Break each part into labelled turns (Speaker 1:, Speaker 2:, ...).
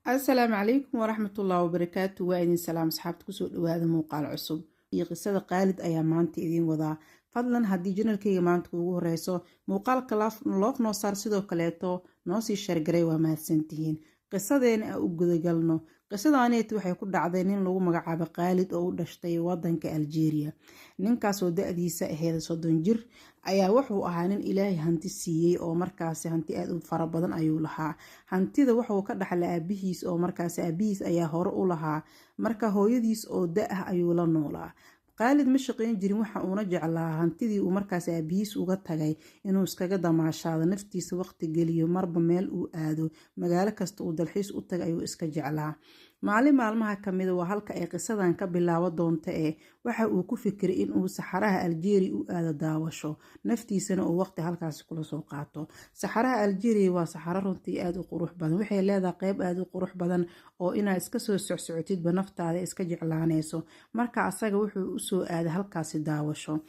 Speaker 1: Asalaamu calaykum waraxmatullaahi wabarakaatu. Waa idin salaam asxaabta, kusoo dhawaada muuqaal cusub iyo qisada Qaalid ayaa maanta idiin wadaa. Fadlan haddii channelkayga maanta kuugu horeyso, muuqaalka love noo saar, sidoo kaleeto noo sii share garay. Waa mahadsantihiin. Qisadeena a u gudagalno. Qisadaneet waxay ku dhacday nin lagu magacaabo Qaalid oo u dhashtay wadanka Algeria. Ninkaasoo da-diisa aheyd 30 jir ayaa wuxuu ahaa nin Ilaahay hanti siiyey, oo markaasi hanti aada u fara badan ayuu lahaa. Hantida wuxuu ka dhaxlay aabihiis, oo markaasi aabihiis ayaa hore u lahaa. Marka hooyadiis oo da-ah ayuu la noolaa. Qaalid ma shaqeyn jirin, waxa uuna jeclaa hantidii uu markaas aabihiis uga tagay inuu iskaga damaashaado, naftiisa waqti geliyo, marba meel uu aado, magaalo kasta uu dalxiis u tagay ayuu iska jeclaa. Maalin maalmaha kamida, waa halka ay qisadan ka bilaabo doonta, ee waxa uu ku fikiray inuu saxaraha Algeria u aado daawasho, naftiisana uu waqti halkaasi kula soo qaato. Saxaraha Algeria waa saxaro runtii aada u qurux badan. Waxay leedahay qeyb aada u qurux badan oo inaad iska soo socsocotidba naftaada iska jeclaanayso. Marka asaga wuxuu usoo aaday halkaasi daawasho.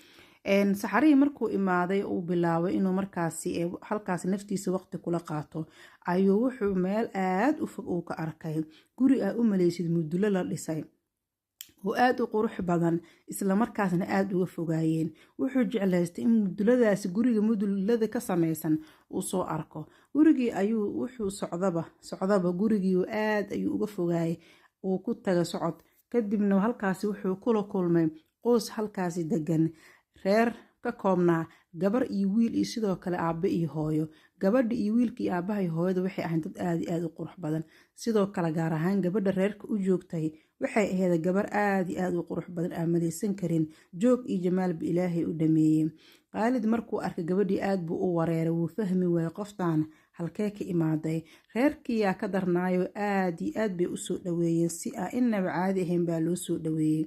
Speaker 1: Saxarihii markuu imaaday, uu bilaabay inuu markaasi halkaasi naftiisa waqti kula qaato, ayuu wuxuu meel aada u fog uu ka arkay guri aa u maleysid mudulo la dhisay oo aada u qurux badan, islamarkaasna aada uga fogaayeen. Wuxuu jeclaystay in muduladaasi, guriga mudulada ka sameysan, uu soo arko. Gurigii ayuu wuxuu socdaba socdaba, gurigii aada ayuu uga fogaayay, uu ku taga socod. Kadibna halkaasi wuxuu kula kulmay qoys halkaasi degan, reer ka koobnaa gabar iyo wiil iyo sidoo kale aabe iyo hooyo. Gabadha iyo wiilka iyo aabaha iyo hooyada waxay ahayn dad aada iyo aada u qurux badan. Sidoo kale gaar ahaan gabadha reerka u joogtay waxay ahayd gabar aada iyo aada u qurux badan, aan malaysan karin, joog iyo jamaalba Ilaahay u dhameeyey. Qaalid markuu arkay gabadhii aad buu u wareeray, wuu fahmi waayey qoftaan halkee ka imaaday. Reerkiyaa ka darnaayo, aad iyo aad bay usoo dhaweeyeen, si aa inaba caadi ahayn baa loo soo dhaweeyey.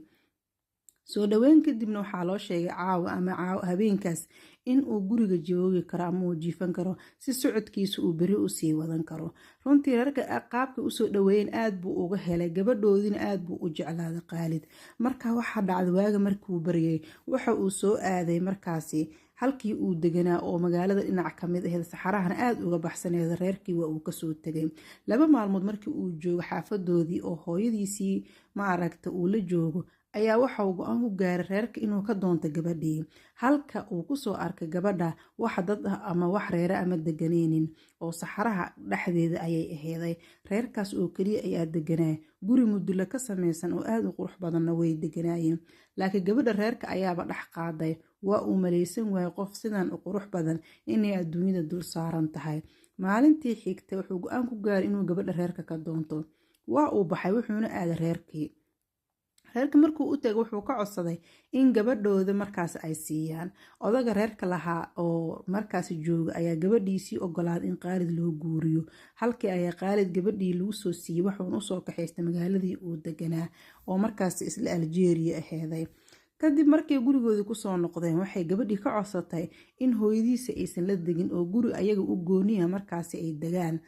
Speaker 1: Soo dhaweyn kadibna waxaa loo sheegay caawa ama habeenkaas in uu guriga joogi karo ama uu jiifan karo, si socodkiisa uu beri usii wadan karo. Runtii reerka qaabka usoo dhaweeyeen aad buu uga helay, gabadhoodiina aad buu u jeclaaday Qaalid. Marka waxaa dhacday, waaga markuu baryay waxa uu soo aaday markaasi halkii uu deganaa oo magaalada dhinac kamid ahayd, saxarahana aada uga baxsaneed. Reerkii waa uu kasoo tegay. 2 maalmood markii uu joogo xaafadoodii oo hooyadiisii ma aragta uu la joogo, ayaa waxa uu go-aan ku gaaray reerka inuu ka doonto gabadhii. Halka uu kusoo arkay gabadha wax dad ah ama wax reere ama deganeynin, oo saxaraha dhexdeeda ayay aheeday. Reerkaas oo keliya ayaa deganaa, guri mudulo ka sameysan oo aada u qurux badanna way deganaayeen, laakiin gabadha reerka ayaaba dhex qaaday. Waa uu malaysan waayey qof sidan u qurux badan inay adduunyada dul saaran tahay. Maalintii xigtay wuxuu go-aan ku gaaray inuu gabadha reerka ka doonto. Waa uu baxay, wuxuuna aaday reerkii. Reerka markuu u tagay, wuxuu ka codsaday in gabadhooda markaas ay siiyaan. Odaga reerka lahaa oo markaasi jooga ayaa gabadhiisii ogolaaday in Qaalid loo guuriyo. Halkii ayaa Qaalid gabadhii lagu soo siiyey, wuxuuna usoo kaxaystay magaaladii uu deganaa oo markaasi isla Algeria aheeday. Kadib markay gurigoodii kusoo noqdeen, waxay gabadhii ka codsatay in hooyadiisa aysan la degin oo guri ayaga u gooniya markaasi ay degaan.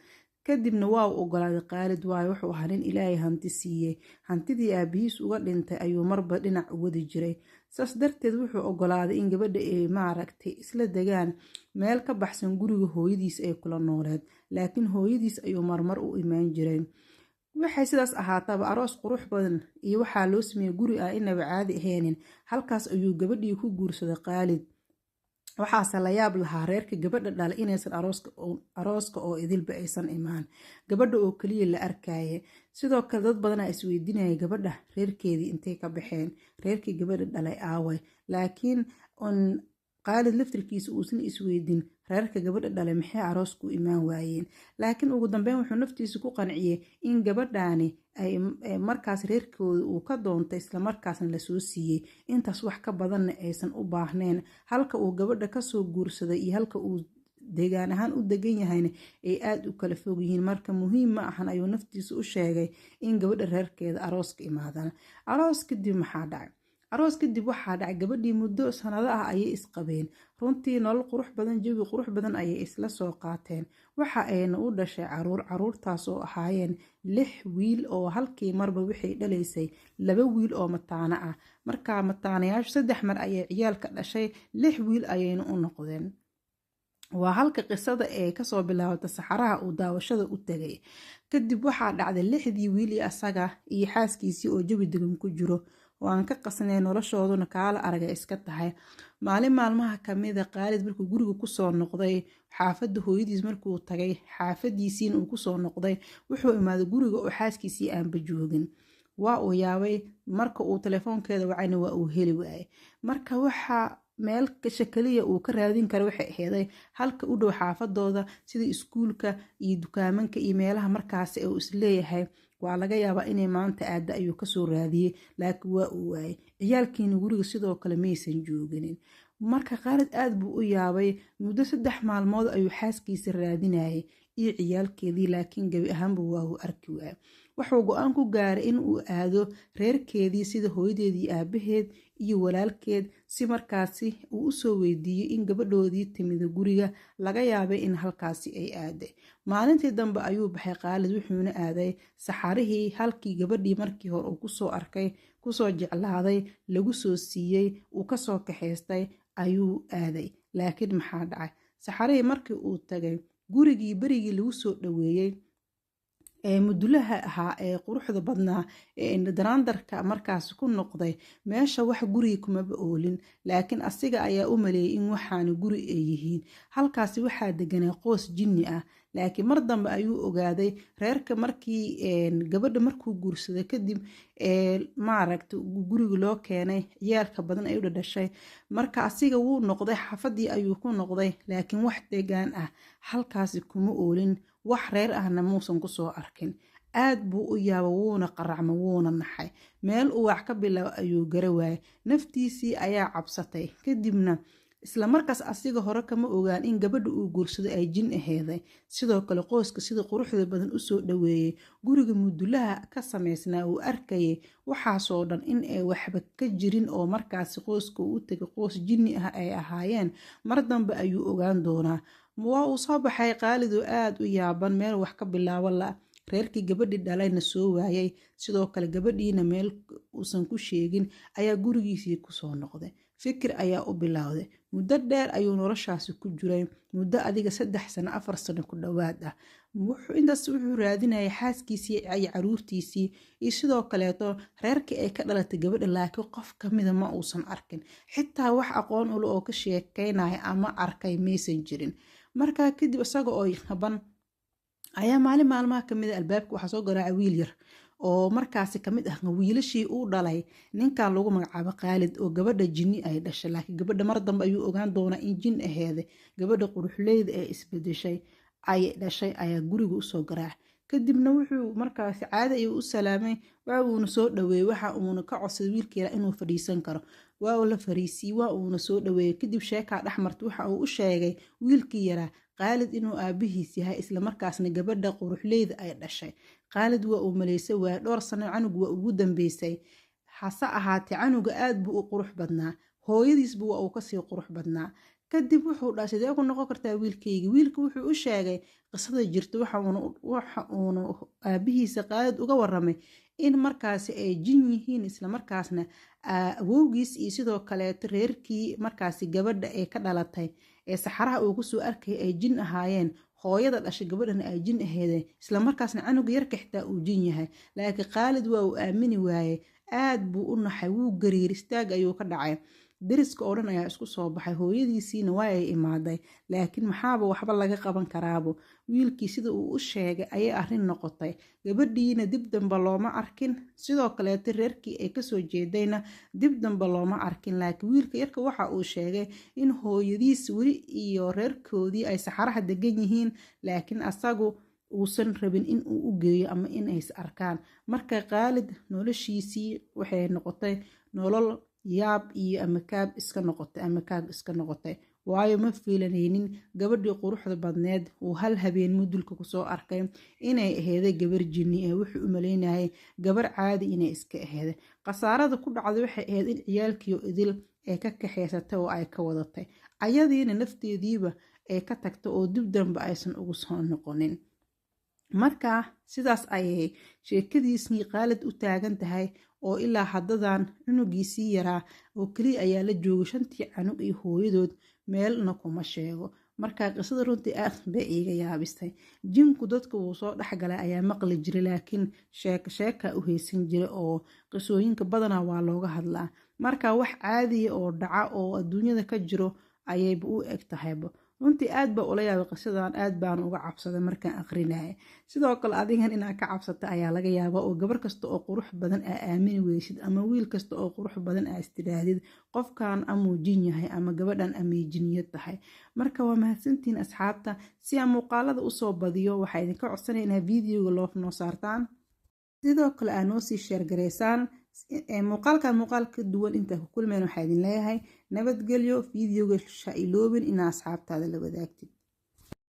Speaker 1: Kadibna waa uu ogolaaday Qaalid, waayo wuxuu ahaa nin Ilaahay hanti siiyey. Hantidii aabihiis uga dhintay ayuu marba dhinac u wadi jiray. Saas darteed wuxuu ogolaaday in gabadha ay maaragtay isla degaan meel ka baxsan guriga hooyadiis ay kula nooleed, laakiin hooyadiis ayuu marmar u imaan jiray. Waxay sidaas ahaataba, aroos qurux badan iyo waxaa loo sameeyey guri ah inaba caadi ahaynin. Halkaas ayuu gabadhii ku guursaday Qaalid. Waxaase la yaab lahaa reerka gabadha dhalay inaysan arooska oo idilba aysan imaan, gabadha oo keliya la arkaaye. Sidoo kale dad badanaa isweydiinaya gabadha reerkeedii intay ka baxeen, reerkii gabadha dhalay aaway. Laakiin on Qaalid laftirkiisa uusan isweydin reerka gabadha dhalay maxay aroosku imaan waayeen. Laakiin ugu dambeyn wuxuu naftiisa ku qanciyey in gabadhaani ay markaas reerkooda uu ka doontay, islamarkaasna lasoo siiyey, intaas wax ka badanna aysan u baahnayn. Halka uu gabadha kasoo guursaday iyo halka uu deegaan ahaan u degan yahayna ay aada u kala fog yihiin. Marka muhiim ma ahan, ayuu naftiisa u sheegay, in gabadha reerkeeda arooska imaadaan. Aroos kadib maxaa dhacay? Aroos kadib waxaa dhacay, gabadhii muddo sanado ah ayay isqabeen. Runtii nolol qurux badan, jawi qurux badan ayay isla soo qaateen. Waxa ayna u dhashay caruur, caruurtaas oo ahaayeen lix wiil, oo halkii marba waxay dhalaysay laba wiil oo mataano ah. Markaa mataanayaashu saddex mar ayay ciyaalka dhashay, lix wiil ayayna u noqdeen. Waa halka qisada ee kasoo bilaabata saxaraha uu daawashada u tagay. Kadib waxaa dhacday 6dii wiil iyo asaga iyo xaaskiisii oo jawi degan ku jiro oo aan ka qasnay, noloshooduna kaala aragay iska tahay. Maalin maalmaha kamida, Qaalid markuu guriga kusoo noqday, xaafadda hooyadiis markuu tagay, xaafadiisiina uu kusoo noqday, wuxuu imaaday guriga oo xaaskiisii aanba joogin. Waa uu yaabay. Marka uu telefoonkeeda wacayna, waa uu heli waayay. Marka waxaa meel kasha kaliya uu ka raadin kara waxay aheeday halka u dhow xaafadooda, sida iskuulka iyo dukaamanka iyo meelaha markaasi uu isleeyahay waa laga yaabaa inay maanta aada ayuu kasoo raadiyey, laakiin waa uu waayay. Ciyaalkiina guriga sidoo kale maysan jooginin. Marka Khaalid aada buu u yaabay. Muddo 3 maalmood ayuu xaaskiisa raadinayay iyo ciyaalkeedii, laakiin gebi ahaanba waa uu arki waayay. Wuxuu go-aan ku gaaray in uu aado reerkeedii, sida hooyadeedii, aabaheed iyo walaalkeed, si markaasi uu usoo weydiiyey in gabadhoodii timida guriga, laga yaabay in halkaasi ay aaday. Maalintii dambe ayuu baxay Khaalid, wuxuuna aaday saxarihii, halkii gabadhii markii hore uu kusoo arkay, kusoo jeclaaday, lagu soo siiyey, uu kasoo kaxaystay ayuu aaday. Laakiin maxaa dhacay? Saxarihii markii uu tagay, gurigii berigii lagu soo dhaweeyey ee mudulaha ahaa ee quruxda badnaa ee indhadaraandarka markaas ku noqday, meesha wax guriga kumaba oolin, laakiin asiga ayaa u maleeyay in waxaana guri ay yihiin. Halkaasi waxaa deganaa qoos jinni ah, laakiin mar dambe ayuu ogaaday reerka markii gabadha markuu guursaday kadib, maaragta, guriga loo keenay, ciyaalka badan ay u dhadhashay. Marka asiga wuu noqday, xaafadii ayuu ku noqday, laakiin wax degaan ah halkaasi kuma oolin, wax reer ahna muusan kusoo arkin. Aad buu u yaaba, wuuna qaracma, wuuna naxay. Meel uu wax ka bilaabo ayuu gara waayay, naftiisii ayaa cabsatay. Kadibna isla markaas asiga hore kama ogaan in gabadha uu guursaday ay jin aheeday. Sidoo kale qoyska sida quruxda badan usoo dhaweeyey, guriga mudulaha ka samaysnaa uu arkayay, waxaasoo dhan in ay waxba ka jirin oo markaasi qoyska uu u tegay qoys jinni ah ay ahaayeen, mar dambe ayuu ogaan doonaa. Waa uu soo baxay Qaalid oo aada u yaaban, meel wax ka bilaabo la, reerkii gabadhii dhalayna soo waayay, sidoo kale gabadhiina meel uusan ku sheegin, ayaa gurigiisii kusoo noqday. Fikir ayaa u bilowday. Muddo dheer ayuu noloshaasi ku jiray, muddo adiga 3 sano, 4 sano ku dhowaad ah. Intaas wuxuu raadinayay xaaskiisii iyo caruurtiisii iyo sidoo kaleeto reerkii ay ka dhalatay gabadha, laakiin qof kamida ma uusan arkin, xitaa wax aqoon ule oo ka sheekeynaya ama arkay maysan jirin. Markaa kadib isaga oo haban ayaa maalin maalmaha kamid a albaabka waxaa soo garaacay wiil yar oo markaasi kamid ah wiilashii uu dhalay ninkan lagu magacaabo Khaalid oo gabadha jinni ay dhashay. Laakiin gabadha mar dambe ayuu ogaan doonaa in jin aheeday. Gabadha quruxleyda ee isbedeshay ay dhashay ayaa guriga usoo garaacay. Kadibna wuxuu markaasi caadi ayuu u salaamay, waa uuna soo dhaweeyey, waxa uuna ka codsaday wiilkeeda inuu fadhiisan karo. Waa uu la fariisiyey, waa uuna soo dhaweeyey. Kadib sheekaa dhexmarta. Waxa uu u sheegay wiilkii yaraa Khaalid inuu aabihiis yahay, islamarkaasna gabadha quruxleyda ay dhashay. Khaalid waa uu maleysay waaya, dhowr sano canug waa ugu dambeysay. Hase ahaatee canuga aad buu u qurux badnaa, hooyadiisba waa uu kasii qurux badnaa. Kadib wuxuu dhahay, sidee ku noqon kartaa wiilkayga? Wiilka wuxuu u sheegay qisada jirta, waxa uuna aabihiisa Khaalid uga waramay in markaasi ay jin yihiin, islamarkaasna awowgiis iyo sidoo kaleeto reerkii markaasi gabadha ee ka dhalatay ee saxaraha uu kusoo arkayay ay jin ahaayeen, hooyada dhashay gabadhana ay jin aheedeen, islamarkaasna canuga yarka xitaa uu jin yahay. Laakiin Khaalid waa uu aamini waayey, aad buu u naxay, wuu gariir, istaag ayuu ka dhacay. Deriska oo dhan ayaa isku soo baxay, hooyadiisiina waa ay imaaday, laakiin maxaaba waxba laga qaban karaabo? Wiilkii sida uu u sheegay ayay arrin noqotay. Gabadhiina dib dambe looma arkin, sidoo kaleeto reerkii ay kasoo jeedayna dib dambe looma arkin. Laakiin wiilka yarka waxa uu sheegay in hooyadiis weli iyo reerkoodii ay saxaraha degan yihiin, laakiin asagu uusan rabin in uu u geeyo ama in ay is arkaan. Marka Khaalid noloshiisii waxay noqotay nolol yaab iyo amakaab iska noqotay, amakaag iska noqotay, waayo ma fiilanaynin gabadhii quruxda badneed uu hal habeen mudulka kusoo arkay inay aheeday gabar jinni ee wuxuu u maleynayay gabar caadi inay iska aheeday. Khasaarada ku dhacday waxay ahayd in ciyaalkiio idil ee ka kaxaysatay oo ay ka wadatay, ayadiina nafteediiba ay ka tagtay oo dib dambe aysan ugu soo noqonin. Marka sidaas ayay sheekadiisii Khaalid u taagan tahay, oo ilaa haddadan cunugiisii yaraa oo keliya ayaa la joogay, 5tii canug iyo hooyadood meelna kuma sheego. Marka qisada runtii aad bay iiga yaabistay. Jinku dadka wuu soo dhexgalay ayaa maqli jiray, laakiin sheeka sheeka u haysan jira oo qisooyinka badanaa waa looga hadlaa. Marka wax caadiya oo dhaca oo adduunyada ka jiro ayayba u eg tahayba. Runtii aad baa ula yaabay qisadan, aad baan uga cabsaday markaan aqrinaya. Sidoo kale adigan inaad ka cabsata ayaa laga yaabaa, oo gabar kasta oo qurux badan aa aamini weysid, ama wiil kasta oo qurux badan aa istidhaahdid qofkan amuu jin yahay ama gabadhan amay jiniyad tahay. Marka waa mahadsantihiin asxaabta. Si aan muuqaalada usoo badiyo, waxaa idinka codsanaya inaad videoga loof noo saartaan, sidoo kale aa noo sii sheergareysaan muuqaalkan. Muuqaal ka duwan intaa ku kulmeen, waxaa idin leeyahay nabadgelyo. Videoga ha iloobin inaa asxaabtaada la wadaagtid.